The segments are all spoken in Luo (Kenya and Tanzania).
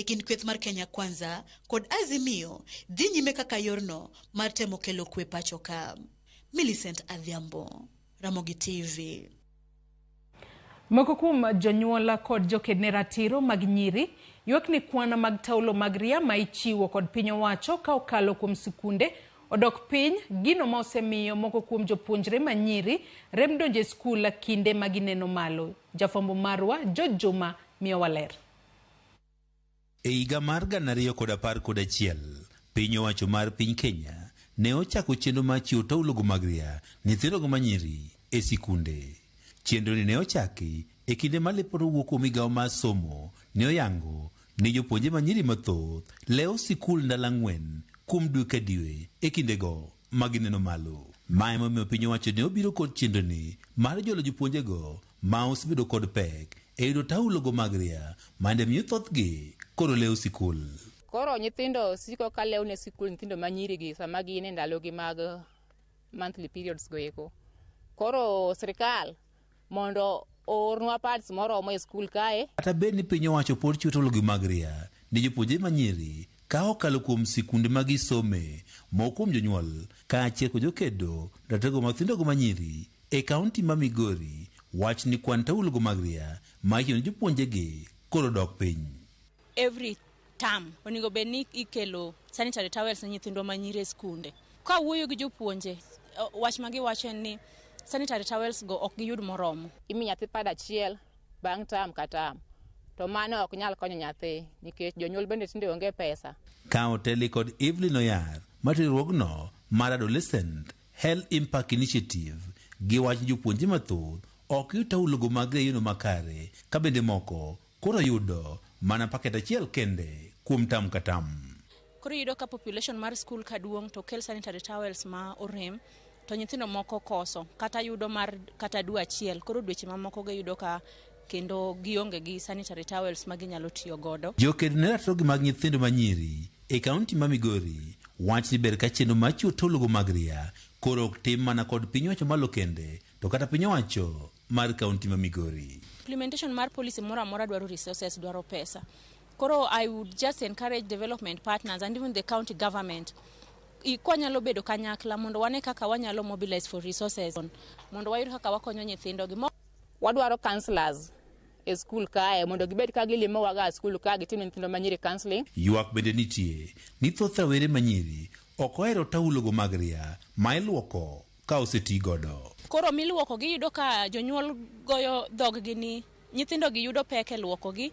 kind kweth mar Kenya Kwanza kod Azimio dhi nyime kaka yorno mar temo kelo kwe pacho ka. Millicent Adhiambo, Ramogi TV. Moko kuom jonyuol kod joked ne ratiro mag nyiri ywak ni kwan mag taulo mag ria ma ichiwo kod piny owacho ka okalo kuom sikunde odok piny, gino ma osemiyo moko kuom jopuonjre ma nyiri rem donjo e skul kinde ma gineno malo. Jafwambo marwa George Juma miyowa ler. E higa mar 2011, piny owacho mar piny Kenya ne ochako chenro mar chiwo taulogo mag ria nyithindogo manyiri e sikunde. Chenro ni ne ochaki e kinde ma lipot owuok kuom migawo mar somo ne oyango ni jopuonje manyiri mathoth lewo sikul ndalo 4 kuom dwe ka dwe e kindego ma gineno malo. Ma emomiyo piny owacho ne obiro kod chenro ni mar jolo jopuonjego ma osebedo kod pek e yudo taulogo mag ria mande miyo thothgi koro lewo sikul. Koro nyithindo siko ka lewo ne sikul, nyithindo manyiri gi sama gin e ndalogi mag monthly periods go eko. Koro sirikal mondo oornwa pads moromo e skul kae. Kata bed ni piny owacho pod chiwo taulogi mag ria ne jopuonjre manyiri ka okalo kuom sikunde ma gisome, moko kuom jonyuol kaachiel kod jokedo ratego mathindogo manyiri e kaunti ma Migori wach ni kwan taulogo mag ria ma ichiwo ne jopuonjegi koro dok piny. Every term onego bed ni ikelo sanitary towels ne nyithindwa manyiri e skunde. Ka wuoyo gi jopuonje, wach ma giwacho en ni sanitary towels go ok giyud moromo. Imi nyathi pad achiel bang' term ka term. To mano ok nyal konyo nyathi nikech jonyuol bende tinde onge pesa. Ka oteli kod Evelyn Oyar mar riwruogno mar Adolescent Health Impact Initiative giwacho ni jopuonje mathoth ok yud taulogo mag ria e yono makare ka bende moko koro yudo mana paket achiel kende kuom tam ka tam. Koro iyudo ka population mar skul ka duong' to kel sanitary towels ma orem to nyithindo moko koso kata yudo mar kata dwe achiel, koro dweche mamoko giyudo ka kendo gionge gi sanitary towels ma ginyalo tiyo godo. Joked ne ratirogi mag nyithindo manyiri e kaunti ma Migori wach ni ber ka chenro mar chiwo taulogo mag ria koro ok tim mana kod piny owacho malo kende to kata piny owacho mar kaunti ma Migori. Implementation mar policy moro amora dwaro resources, dwaro pesa. Koro I would just encourage development partners and even the county government kwanyalo bedo kanyakla mondo wane kaka wanyalo mobilize for resources mondo wayud kaka wakonyo nyithindo gi. Wadwaro counselors e skul kae mondo gibed ka gilimowaga e skul ka gitim ne nyithindo manyiri counseling. Ywak bende nitie ni thoth rawere manyiri ok ohero taulogo mag ria ma iluoko ka oseti godo. Koro miluoko giyudo ka jonyuol goyo dhoggi ni nyithindo gi yudo pek e luoko gi,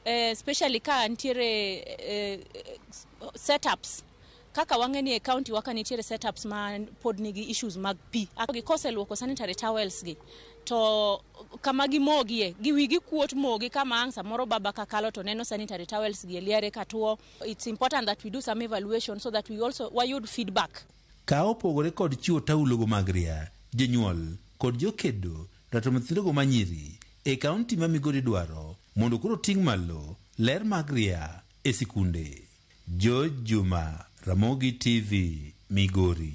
especially ka nitiere setups kaka wang'e ni e county wa ka nitiere setups ma pod nigi issues mag pi. Gi koseluoko sanitary towels gi to kama gimogie gi wigi kuot mogi kama ang' samoro baba kakalo to neno sanitary towels gi e liare katuo. It's important that we do some evaluation so that we also wayud feedback. Ka opogore kod chiwo taulogo mag ria, jonyuol kod jokedo ratiro nyithindogo manyiri e kaunti ma Migori dwaro mondo koro ting' malo ler mag ria e sikunde. George Juma, Ramogi TV, Migori.